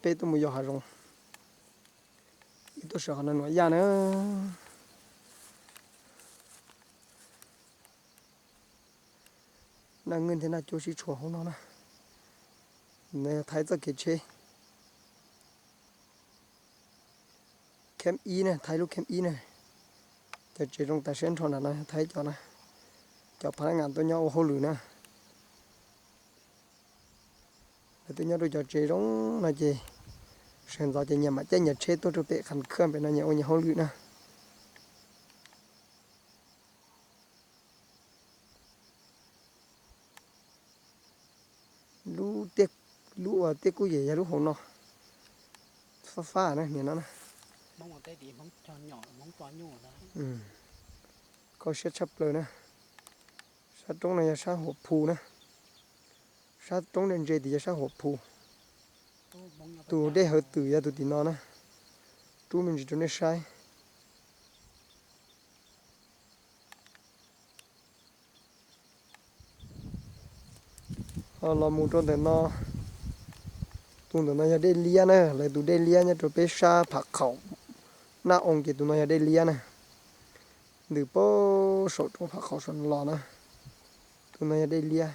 Peb tuaj mus yos hav zoov, ib tuaj sawv qhov no nuam yaj na. Naj Ngwj thiab Naj Cuab sib tshuam hauv no na. No yog Thaib txoj kev tsheb. Kheb ib na, Thaib lub kheb ib na. Cov tsev zoo tas siab nrho nram no yog Thaib cov na. Cov phab ngas tuaj nyob ua hauj lwm na. Lawv tuaj nyob rau cov tsev zoo no ces sawv ntxov ces nyias mam caij nyias tsheb tuaj rau pem qhas khaj pem no nyias ua nyias hauj lwm na. Lub tiaj, lub uas tiaj kuj yem yog lub hauv no. Fab fab na, niam no na. Kho siab tshaj plaws na. Sab roob no yog sab Huam Phu na. Sab roob ntse ntse tim yog sab Huam Phu. Tus dej hawv twm yog tus tim no na. Rub me ntsis rau nej saib. Los mus rau ntawm no, tus ntawm no yog dej liab na, lawv tus dej liab nyob rau peb sab Phav Khaum Naj Oo ces tus no yog dej liab na. Ntws pab saum roob Phav Khaum saum los na, tus no yog dej liab.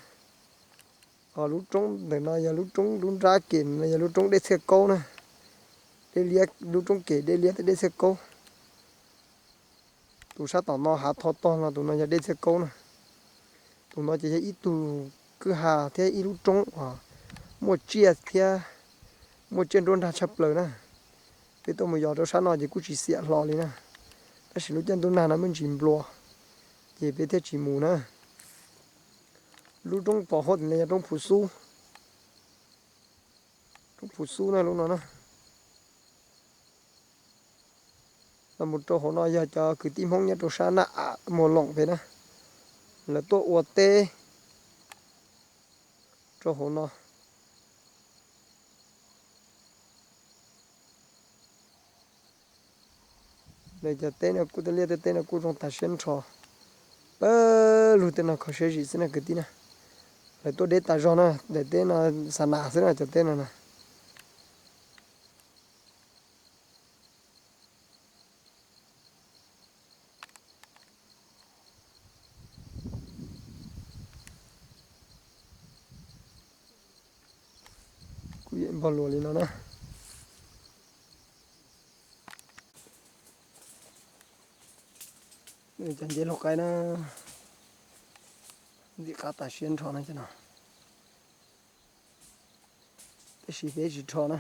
Ho lub roob ntawm no yog lub roob lub nrab kem no yog lub roob Dej Txhiaj Kaub na. Dej liab, lub roob kem dej liab thiab dej txhiaj kaub. Tus sab tom no hav tho tog no tus no yog dej txhiaj kaub na. Tus no ces yog ib tug kwj ha thiab ib lub roob uas muaj tsiaj thiab muaj tsiaj nruab nrag tshaj plaws na. Peb tuaj mus yos rau sab no ces kuj tsis xiam hlo li na, tab sis lub caij ntuj nag no muaj ntsis nplua ces peb thiaj tsis mus na. Lub roob pom huab tim no yog roob Phu Xub. Roob Phu Xub na lub no na. Los mus rau hauv no yog cov kwv tij Hmoob nyob rau sab Naj Am Muas Loom pem na, lawv tuaj ua teb rau hauv no. Lawv cov teb no kuj tej liaj tej teb no kuj zoo tas siab nrho. Pawg lug tej no kho siab zim xwb na kwv tij na. Lawv tuaj deb tas zog na, daim teb no xa nas xwb na cov teb no na. Kuj yeej npog luas li no na. Cov nceb laug qaib na, ntxim qab tas siab nrho na cov no. Tab sis peb tsis rho na,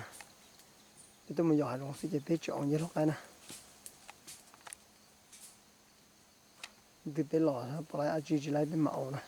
peb tuaj mus yos hav zoov xwb ces peb tsis aus nceb laug qaib na. Twb peb los pom lawv dab tsi tsis laib peb mam aus na.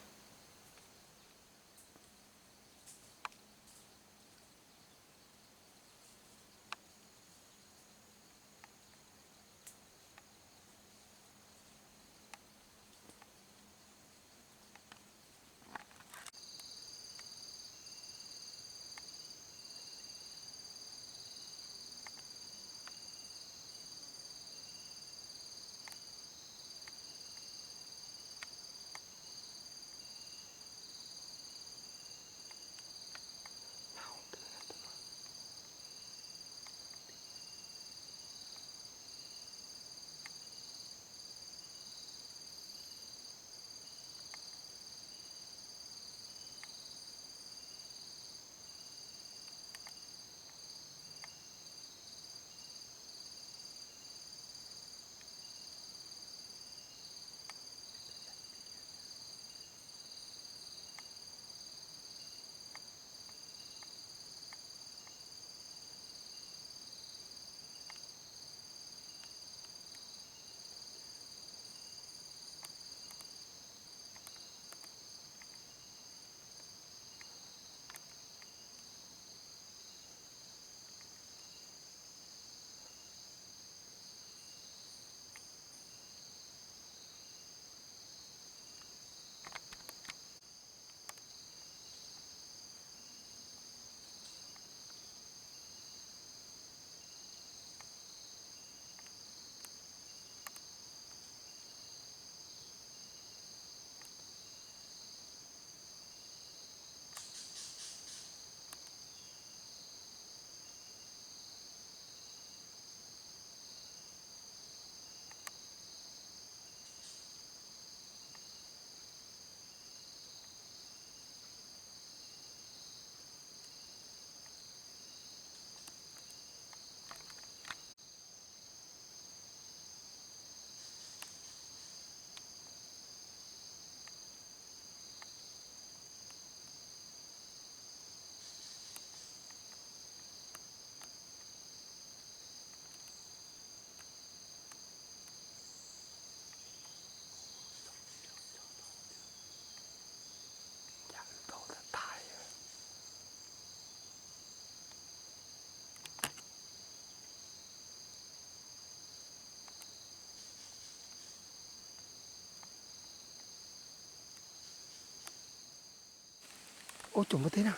Aub caum npua teb na.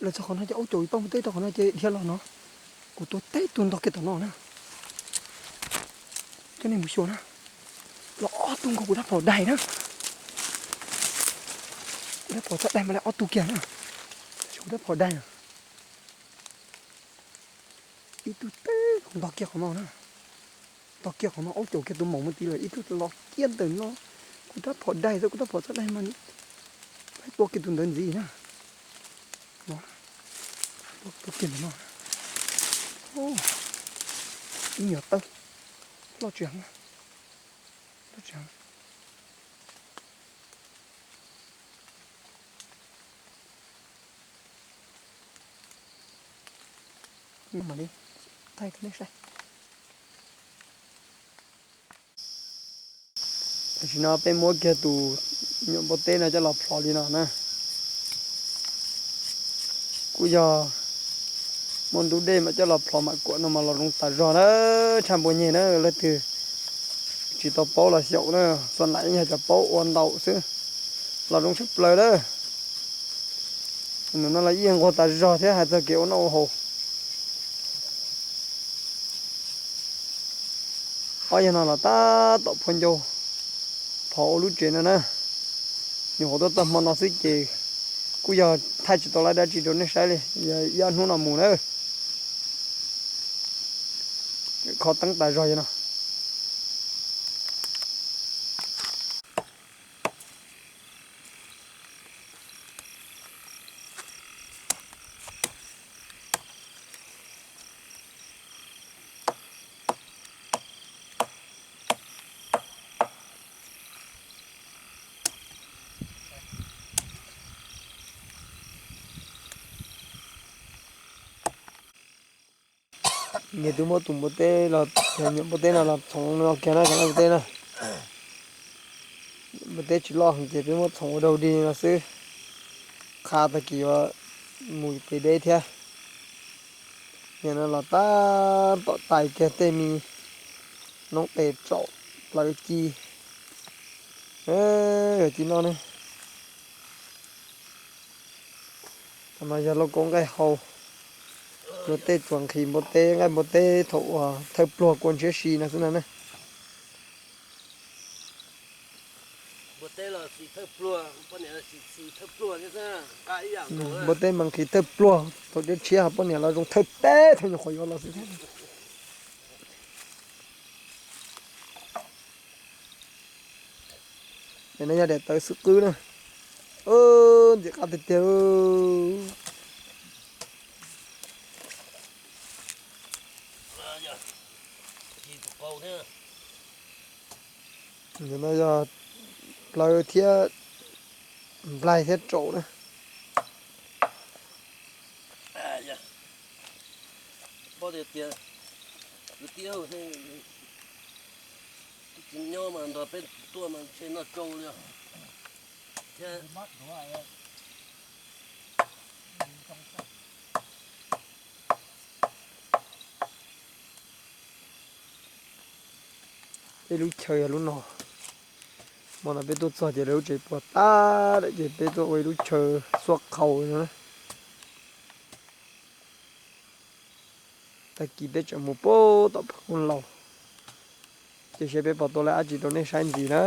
Los txog qhov no ces aub caum ib pob npua teb rau qhov no ces dhia los no. Kuv tua teb tus ntog kiag tom no na. Coj nej mus xyuas na. Los ob tug nkaus kuv rab phom daig na. Kuv rab phom txhob daig mas li ob tug kiag na. Kuv rab phom daig na. Ib tug teb ntog kiag qhov no na. Ntog kiag qhov no aub caum kiag tus maum mus tid lawm, ib tug los kiag ntawm no. Kuv rab phom daig xwb, kuv rab phom txhob daig mas. Tua kiag tus ntawd ntxiv na. No, tua kiag ntawm no. Ib nyuag tawb. Loj tsis heev, loj tsis heev. Mam li thaij rau nej saib. Tam sim no peb muab kiag tus nyuam npua teb no coj los plhov li no na. Kuj yog muaj ntub dej mas coj los plhov mam kuam no mas los zoo tas zog na. Tshaj npua nyeg na, leej twg tsis tau paub los xyaum na, xuas laim yog cov paub ua ntau xwb. Los zoo tshaj plaws na. Ntawm no los yeej nquag tas zog thiab hais txog kev ua noj ua haus. Ob yag no los tab tom phua ncau phov ua lub tsev no na. Nyuam qhuav tuaj txog hmo no xwb ces kuj yog thaij tsis tau lawm dab tsi rau nej saib li, yog ib ob hnub no mus na. Kho teeb tas zog yog no. Nyias twb muab tus npua teb los, nyuam npua teb no los txhoov no kiag na, cov npua teb na. Npua teb tsis loj heev ces peb muab txhoov ua dau dig no xwb, qha tag kis yuav mus pem deb thiab. Nim no los tab tom tais kiag tej me noob tes tsaum plaws ci, yog ci no ne. Tam no yog lauj kaub nqaij hau, luag tej tsuas nqhis npua teb, nqaij npua teb thaum uas thawj pluag kua ntshiab si no xwb no ne. Npua teb mas nqhis thawj pluag thaum ntshiab tshiab, ho poj niam los zoo thawj teb thaum nyuam qhuav yuav los xwb thiab. Nim no yog daim tawv xwb qwb na. Ntxim qab tiag tiag. Nim no yog plawv thiab nplaig thiab tsaum na. Kwv tij, tsis nyob mas nrog peb tuaj mas ntshe noj tsau li os. Thiab peb lub chaw yog lub no. Hmo no peb tuaj txog ces lawv lub tsev puas tas lawm ces peb tuaj ua ib lub chaw xuab qhaus no na. Tag kis peb tseem mus puag tom Phaj Koob Laus, ces seb peb puas tua lawm dab tsi rau nej saib ntxiv na.